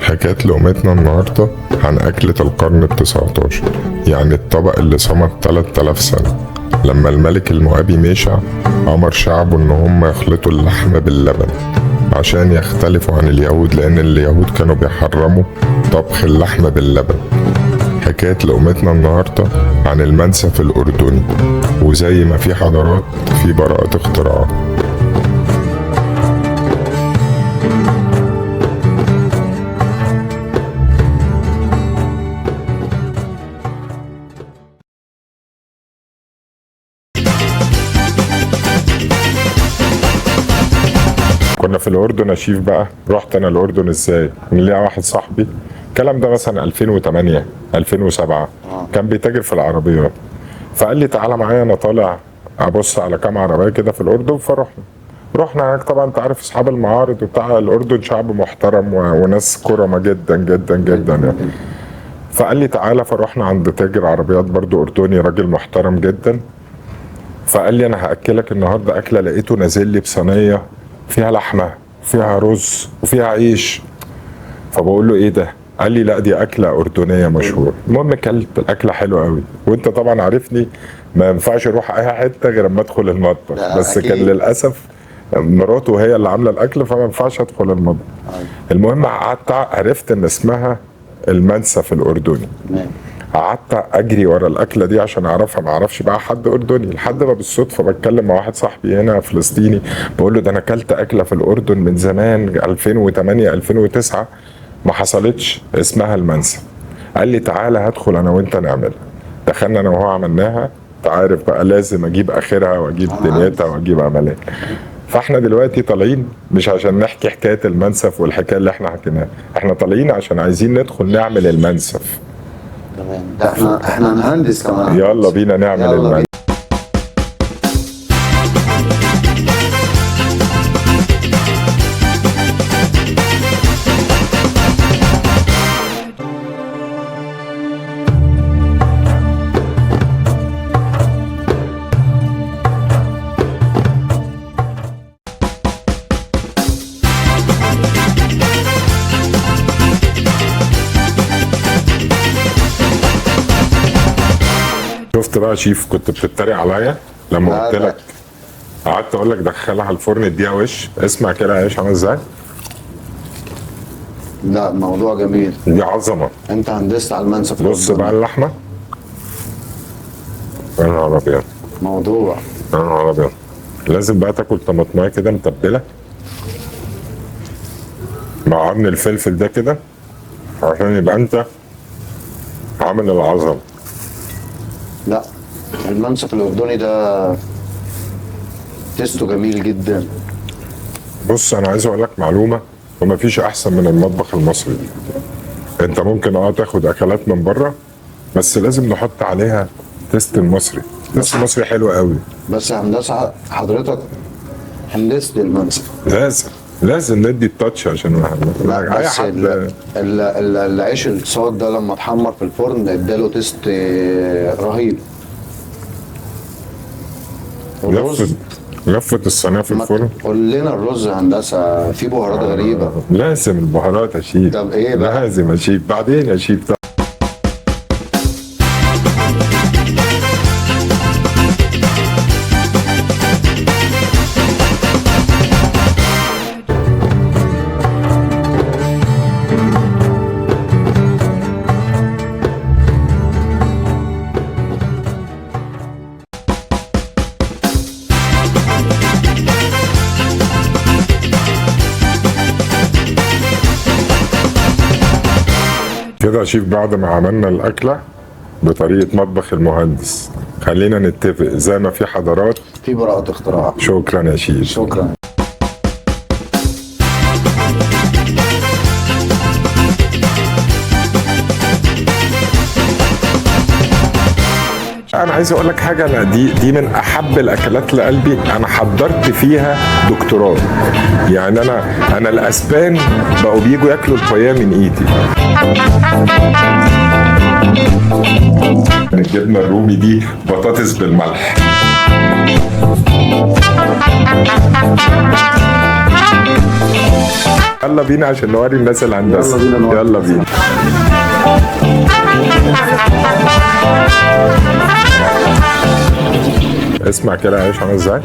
حكاية لقمتنا النهاردة عن أكلة القرن ال19، يعني الطبق اللي صمد 3000 سنة، لما الملك المؤابي ميشع أمر شعبه إن هم يخلطوا اللحم باللبن عشان يختلفوا عن اليهود، لأن اليهود كانوا بيحرموا طبخ اللحم باللبن. حكاية لقمتنا النهاردة عن المنسف الأردني، وزي ما في حضارات في براءة اختراعات. كنا في الأردن أشيف بقى، رحت أنا الأردن إزاي؟ ليا واحد صاحبي، الكلام ده مثلا 2008 2007، كان بيتاجر في العربيات، فقال لي تعالى معايا أنا طالع أبص على كام عربية كده في الأردن. فرحنا هناك. طبعا أنت عارف أصحاب المعارض وبتاع الأردن شعب محترم وناس كرمة جدا جدا جدا يعني. فقال لي تعالى، فروحنا عند تاجر عربيات برضو أردني، راجل محترم جدا. فقال لي أنا هأكلك النهاردة أكلة، لقيته نازل لي بصينية فيها لحمة فيها رز وفيها عيش. فبقول له ايه ده؟ قال لي لا دي اكله اردنية مشهورة. المهم اكلت الاكلة حلوة قوي، وانت طبعا عارفني ما ينفعش اروح اي حتة غير اما ادخل المطبخ، بس أكيد. كان للاسف مراته هي اللي عامله الاكل، فما ينفعش ادخل المطبخ. المهم قعدت عرفت ان اسمها المنسف الاردني. قعدت اجري ورا الاكلة دي عشان اعرفها، ما اعرفش بقى حد اردني، لحد ما بالصدفة بتكلم مع واحد صاحبي هنا فلسطيني، بقول له ده انا اكلت اكله في الاردن من زمان 2008 2009 ما حصلتش، اسمها المنسف. قال لي تعالى هدخل انا وانت نعملها. دخلنا انا وهو عملناها. انت عارف بقى لازم اجيب اخرها واجيب دنيتها واجيب عملها. فاحنا دلوقتي طالعين مش عشان نحكي حكاية المنسف والحكاية اللي احنا حكيناها، احنا طالعين عشان عايزين ندخل نعمل المنسف. تمام، ده احنا نهندس كمان. يلا بينا نعمل المنسف. شفت بقى شيف، كنت بتتريق عليا لما قلت لك، قعدت اقول لك دخلها على الفرن اديها وش. اسمع كده عيش عامل ازاي. لا الموضوع جميل، دي عظمه. انت هندست على المنسف. بص بقى اللحمة، يا نهار ابيض، موضوع يا نهار ابيض. لازم بقى تاكل طماطمايه كده متبله مع قرن الفلفل ده كده، عشان يبقى انت عامل العظمة. لا المنسف الأردني ده تيستو جميل جدا. بص أنا عايز أقول لك معلومة، ومفيش أحسن من المطبخ المصري. أنت ممكن تاخد أكلات من بره، بس لازم نحط عليها taste المصري. taste المصري حلو قوي. بس يا هندسة حضرتك هندست المنسف، لازم ندي ال touch عشان اي حد. العيش الصاج ده لما اتحمر في الفرن اداله taste رهيب. الرز لفة الصينية في الفرن. قول لنا الرز يا هندسة فيه بهارات غريبة. لازم البهارات اشيل. طب ايه بقى؟ لازم اشيل بعدين اشيل. كده يا شيف بعد ما عملنا الأكلة بطريقة مطبخ المهندس، خلينا نتفق زي ما في حضارات في براءة اختراع. شكرا يا شيف. شكرا. أنا عايز اقول لك حاجة، انا دي من احب الاكلات لقلبي، انا حضرت فيها دكتوراه. يعني انا الاسبان بقوا بيجوا ياكلوا البايا من ايدي. الجبنة الرومي دي بطاطس بالملح. يلا بينا عشان نوري الناس الهندسة. يلا بينا نوري. يلا بينا. اسمع كده عيش عامل ازاي.